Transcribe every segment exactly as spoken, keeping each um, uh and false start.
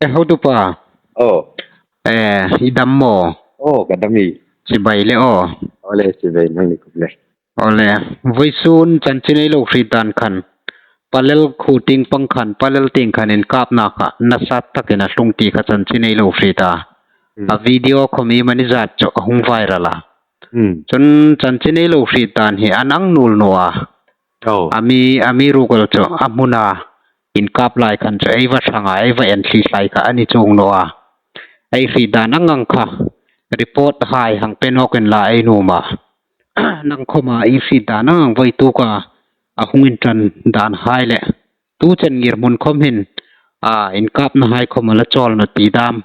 E, hotupa. Oh. E, i dam maw? Oh, ka dam ie. Chibai le aw. Aw le, chibai nang ni khawp le. Aw le, vawisun chanchin ei lo hriet dan khan, Palel khuo tieng pang khan, Palel tieng khan inkapna kha nasa takin a tlung ti kha chanchin ei lo hriet a. Hmm. A video khawm iemani zat chu a hung viral a. Hmm. Chun chanchin ei lo hriet dan hi an ang nuol naw a. Oh. Ami, amiruokchu a hmuna inkap lai khan chu ei va hrang a, ei va en thli hlak kha a ni chuong naw a. Ei hriet dan ang ang kha report hai hang pe nawk inla ei nuom a. Nang khawma i hriet dan ang ang vawituk a, a hung inṭan dan hai le tu chen ngirhmun khawm hin, a, inkapna hai khawm a la chawl naw ti dam.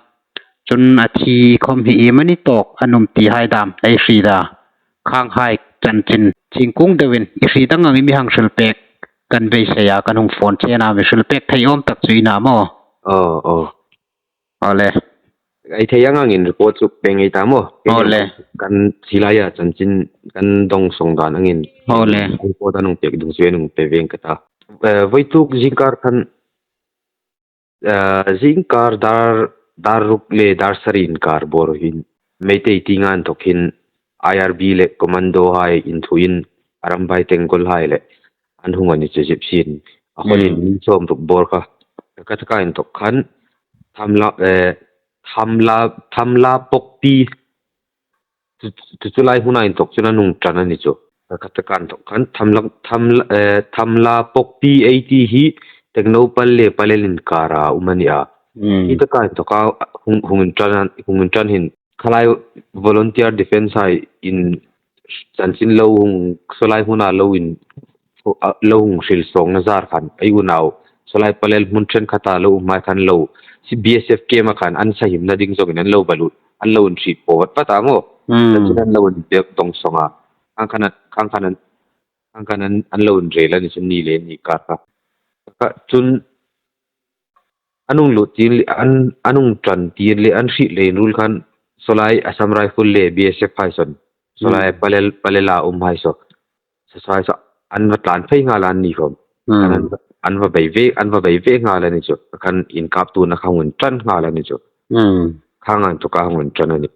Chun a thi khawm hi iemani tawk an um ti hai dam ei hriet a. Khang hai chanchin chieng kung deuin i hriet ang ang i mi hang hril pek kan beisei a, kan hung phone chen a, mi hril pek thei awm tak chu i ni am aw? Oh, oh. Aw le. Ei thei ang angin report chu pe ngei ta maw? Aw le. Kan silai a chanchin kan dawngsawng dan angin. Aw le. Report an hung pek dungzui an hung pe ve ka ta. Eh, vawituk zingkar khan, eh, zingkar dar, dar ruk le dar sari inkar bawr hin Meitei tienga inthawk hin I R B le commando hai inthuin Arambai Tenggol hai le an hung a ni chu zip sin. A hmun in, hmm, min sawm ruk bawr kha. Ka taka inthawk khan Thamla, eh, Thamla, Thamla Pokpi chu, chu, chu lai hmuna inthawk chun an hung ṭan a ni chu. Ka taka inthawk khan Thamla, Thamla, eh, Thamla Pokpi ei ti hi Tengnoupal le Palel inkara um a ni a. Hmm. Hi taka inthawka hung, hung inṭan, hung inṭan hin khalai volunteer defence hai in chanchin lo hung, sawlai hmuna lo in, a, lo hung hril sawngna zar khan, ei unau, sawlai Palel hmun ṭhenkhata lo um hai khan lo, si B S F camp a khan an sahimna ding zongin an lo balut, an lo inhriet po vat vat a maw. Hmm. Chanchin an lo inpek dawngsawng a. Khang khan, khang khan an, khang khan an, an lo inrel a ni chun ni le ni kar kha. Ka chun an hung lut tiin le, an, an hung ṭan tiin le, an hriet leiin ruol khan, sawlai Assam Rifle le B S F hai saw. Sawlai, hmm, Palel, Palel a um hai saw. Sa, sa, sa, an va tlan phei nghal an ni khawm. Hmm. An, an va bei ve, an va bei ve nghal a ni chu. Khan inkaptuna kha hung inṭan nghal a ni chu. Hmm. Khang ang chu ka hung inṭan a ni.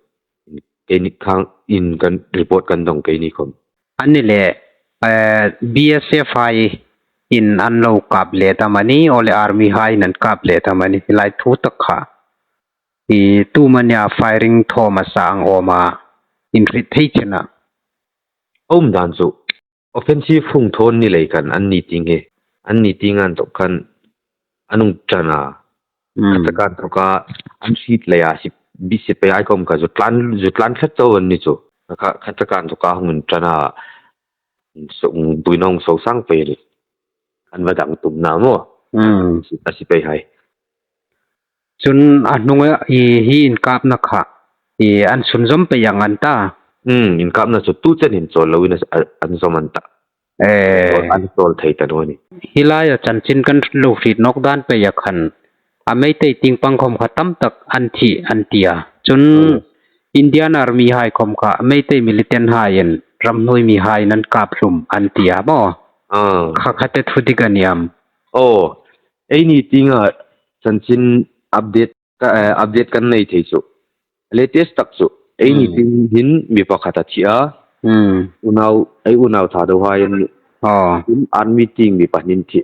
Keini khang in kan report kan dawng keini khawm. An ni le, eh, B S F hai in an lo kap let am a ni, aw le army hai in an kap let am a ni, hi lai thu tak kha. I tu mania firing thaw hmasa ang awm a, inhriet thei chen a. A um dan chu. Offensive hung thaw ni lei khan an ni tieng hi. An ni tienga inthawk khan an hung ṭan a. Hmm. Kha taka inthawka an hriet leia si, bi sipai hai khawm kha zu tlan, zu tlan tlat chau an ni chu. Kha, kha taka inthawka hung inṭan a. So, buoina hung so sang pei le. An va dang tum na maw. Hmm. A sipai hai. Chun a hnunga i hi inkapna kha, i an sunzawm pei ang an ta. Hmm, inkapna chu tu chen hin chawl loin a, a, an zawm an ta. Eh. An chawl thei ta naw ni. Hi laia chanchin kan lo hriet nawk dan peia khan, a Meitei tieng pang khawm kha tam tak an thi an ti a. Chun, hmm, Indian Army hai khawm kha, Meitei militant haiin, ramhnuoi mi haiin an kap hlum an ti a maw. Ah. Kha, kha te thudik a ni am? Oh, eini tienga chanchin update ka, eh, update kan nei thei chu. Latest tak chu. Eini, hmm, tieng hin mi pakhat a thi a. Hmm. Unau, ei unau Thadou hai an ni. Oh. Tin army tieng mi pahni an thi.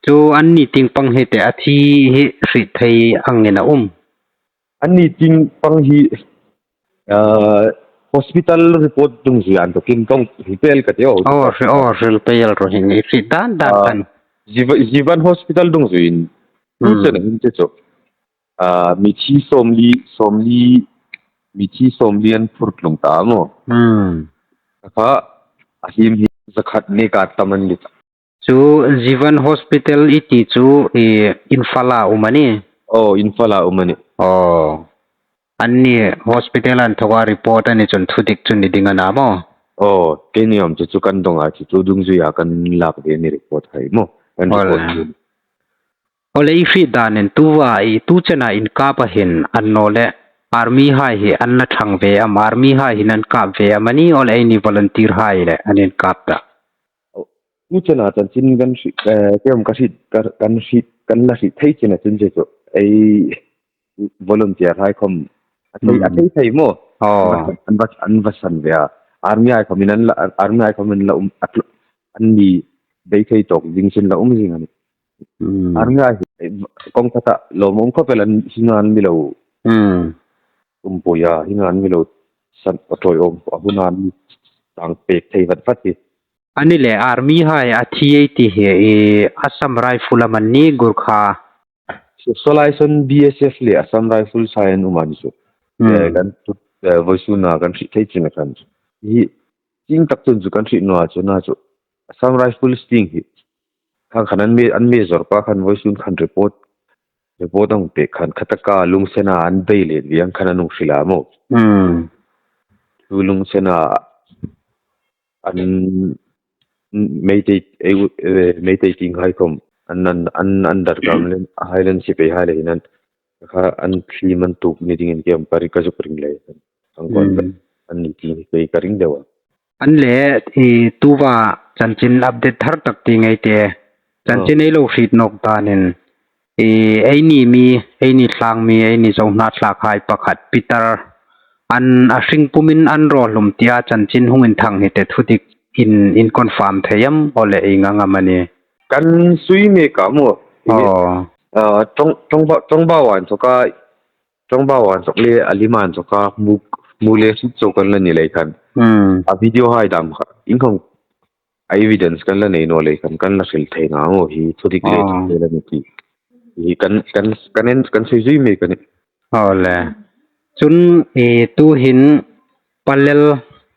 Chu anni tieng pang hi te a thi hi hriet thei angin a um? Anni tieng pang hi, ah, hospital report dungzui an to kin kong hril pei ka ti o. Oh, hri-, oh, hril pei el ro hin i hriet dan dan, ah, khan. Jiva-, Jivan Hospital dungzuiin. Hmm. Tu chen hin che chu. Ah, mithi sawmli, sawmli, mithi sawmli an phur tlung ta maw. Hmm. Kha, a hlim hi zakhat neka tam an ni ta. Chu Jivan Hospital i ti chu i Imphal-a um a ni? Oh, Imphal-a um a ni. Oh. Anni hospital an thoka report a ni chun thudik chu ni ding a na maw? Oh, keini am chu chu kan dawng a, chu chu dungzuia kan lak ve ni report hai maw. Kan report chu. Ole, i hriet danin tuva i tu chena inkapa hin an naw le army hai hi an la thang ve am, army hai hin an kap ve am a ni, ole eini volunteer hai le an inkap ta? Tu chena chanchin kan hriet, eh, kei am ka hriet, ka, kan hriet, kan la hriet thei chena chun che chu. Ei, volunteer hai khom a thei, a thei thei maw. An va, an va san ve a. Army hai khom in an la, army hai khom in la um, a tl-, an ni bei thei tawk zing sin la um zing a nih. Army hai, kawng khata lawm um khawp el an, hi ngan mi lo. Um pui a, hi ngan mi lo san, a ṭawi awm, a hun an mi tang pek thei vat vat hi. Ani le, army hai a thi ei ti hi, i, Assam Rifle am an ni, Gurkha. So, saw lai sawn B S F le Assam Rifles hai an um a ni chu. Eh, kan, eh, vawisuna kan hriet thei chin a khan. Hi, ting tak chun chu kan hriet naw a chu, na chu. Assam Rifles ting hi. Khan khan an me, an major pa khan vawisun khan report, report a hung pek khan khataka Lungsena an bei let viang khan an hung hril a maw. Chu Lungsena an Meitei, eh, eh, Meitei ting hai khom an, an, an, an dar kam len, a hai len sipai hai le hin an, kha an thlim an tuk ni dingin kem pari ka zuk ring le. An kon an ni ting hi ka ring deu a. An le, i, tuva chanchin update thar tak ti ngei te. Chanchin ei lo hriet nawk danin. I, eini mi, eini tlang mi, eini Zo hnathlak hai pakhat, Peter, an a hring pumin an raw hlum tia chanchin hung inthang hi te thudik in, in confirm thei am, aw le ei ngang am a ni. Kan sui mek a maw. Aw. Ah, Ṭawng, Ṭawngba, Ṭawngba wan choka, Ṭawngba wan chok le, a liman choka, muk, mu le suk chok kan la ni lei khan. A video hai dam kha. Inkhong a evidence kan la nei naw lei khan, kan la hril thei naw maw hi, thudik le thudik le ni ti. Hi kan, kan, kan en, kan sui zui mek a nih. Aw le. Chun, i, tu hin Palel,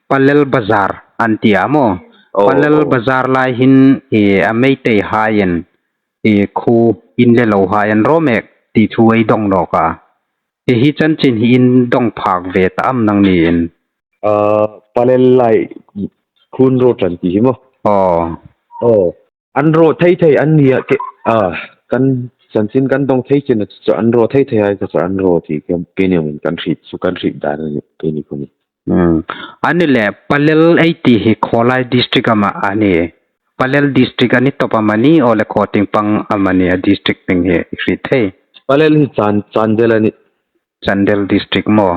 Palel Bazar an ti a maw. Palel Bazar lai hin, i, a Meitei haiin, i, khuo in le lo hai an raw mek ti thu ei dong nawk a. I, hi chanchin hi in dong phak ve ta am nangni in. Ah, Palel lai khuo in raw ṭan ti hi maw. Aw. Aw. An raw thei thei an ni a ke, ah, kan chanchin kan dong thei chin a chu an raw thei thei hai kha chu an raw ti ke, keini kan hriet chu kan hriet dan a ni keini khom. Ani le Palel ei ti hi khaw lai district am a ni. Palel district a ni tawp am a ni, aw le khaw tieng pang am a ni a district hming hi hriet thei. Palel hi Chan, Chandel a ni. Chandel district maw.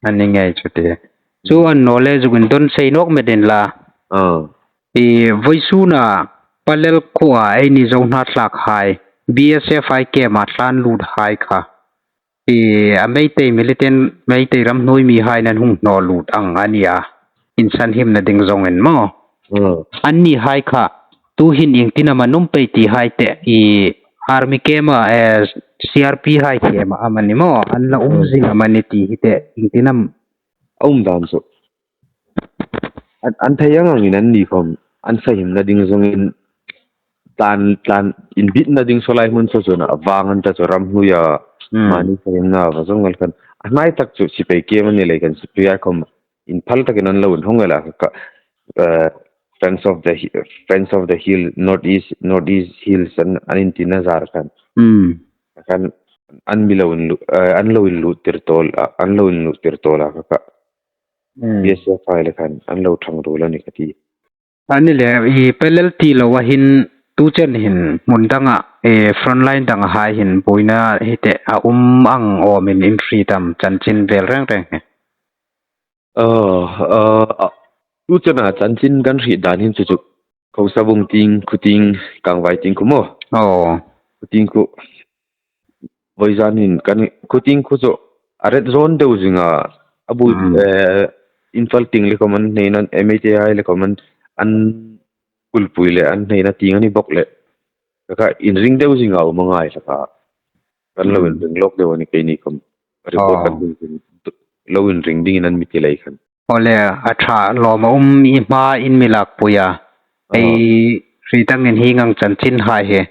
Ani ngei chu ti. Chu an naw le zuk indon sei nawk met in la. I vawisuna Palel khuoa eini Zo hnathlak hai, B S F hai kema tlan lut hai kha. I a Meitei militant, Meitei ramhnuoi mi hai nan hung hnaw lut ang a ni a. Insan himna ding zongin maw. Anni hai kha, tu hin iengtin am an um pei ti hai te, i army kema, eh, C R P hai kema am a ni maw, an la um zing am a ni ti hi te, iengtin am. A um dan chu. An, an thei ang angin anni khom, an sa himna ding zongin, tlan, tlan, inbitna ding saw lai hmun saw chun a vang an ta chu ramhnuoia, mani sa himna va zong ngal khan. A hnai tak chu sipai kem a ni lei khan sipai a khom, inphal takin an lo inhawng el a kha, eh, Friends of the Hi-, Friends of the Hill, North East, North East Hills an, an intina zar khan. Khan an mi lo inlu-, eh, an lo inlut tir tawl a, an lo inlut tir tawl a kha. B S F hai le khan an lo thang ruol a ni ka ti. A ni le, i Palel ti lo a hin tu chen hin hmun danga, i frontline danga hai hin buoina hi te a um ang awmin in hriet am chanchin vel reng reng hi. Aw, aw, a, tu chena chanchin kan hriet dan hin chu chu. Khosabung tieng, Khuting, Kangvai tieng khu maw. Aw. Khuting khu. Vawizan hin kan Khuting khu chu a red zone deu zing a. A bul, eh, Imphal tieng le khom an hneina, M A T I le khom an, an kulpui le an hneina tieng a ni bawk le. Kha inring deu zing a um a ngai hlak a. Kan lo inring lawk deu a ni keini khom. Report kan lo inring dingin an mi ti lei khan. Aw le, a ṭha lawm a um i hma in mi lakpui a. Ei hriet angin hieng ang chanchin hai hi.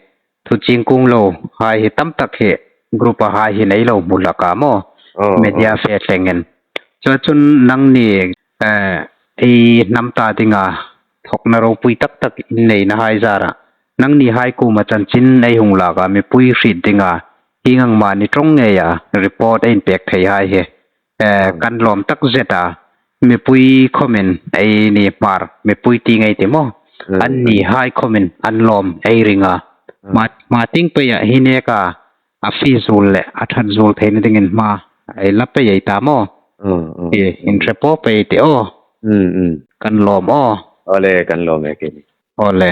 Thu ching kung lo hai hi tam tak hi. Group a hai hin ei lo hmu hlak a maw. Media fe thlengin. Chu chun nangni, eh, ei hnam ta dinga thawkna ropui tak tak in neina hai zara. Nangni hai kuoma chanchin ei hung lak a mipui hriet dinga. Hieng ang mani ṭawng ngeia report ei inpek thei hai hi. Eh, kan lawm tak zet a, mipui khomin ei ni Hmar, mipui ti ngei ti maw. Anni hai khomin an lawm ei ring a. Ma, ma ting peia hi neka, a fee zuol le a ṭhat zuol theina dingin hma ei la pei ei ta maw? Inhre po pei ti aw. Kan lawm aw. Awle.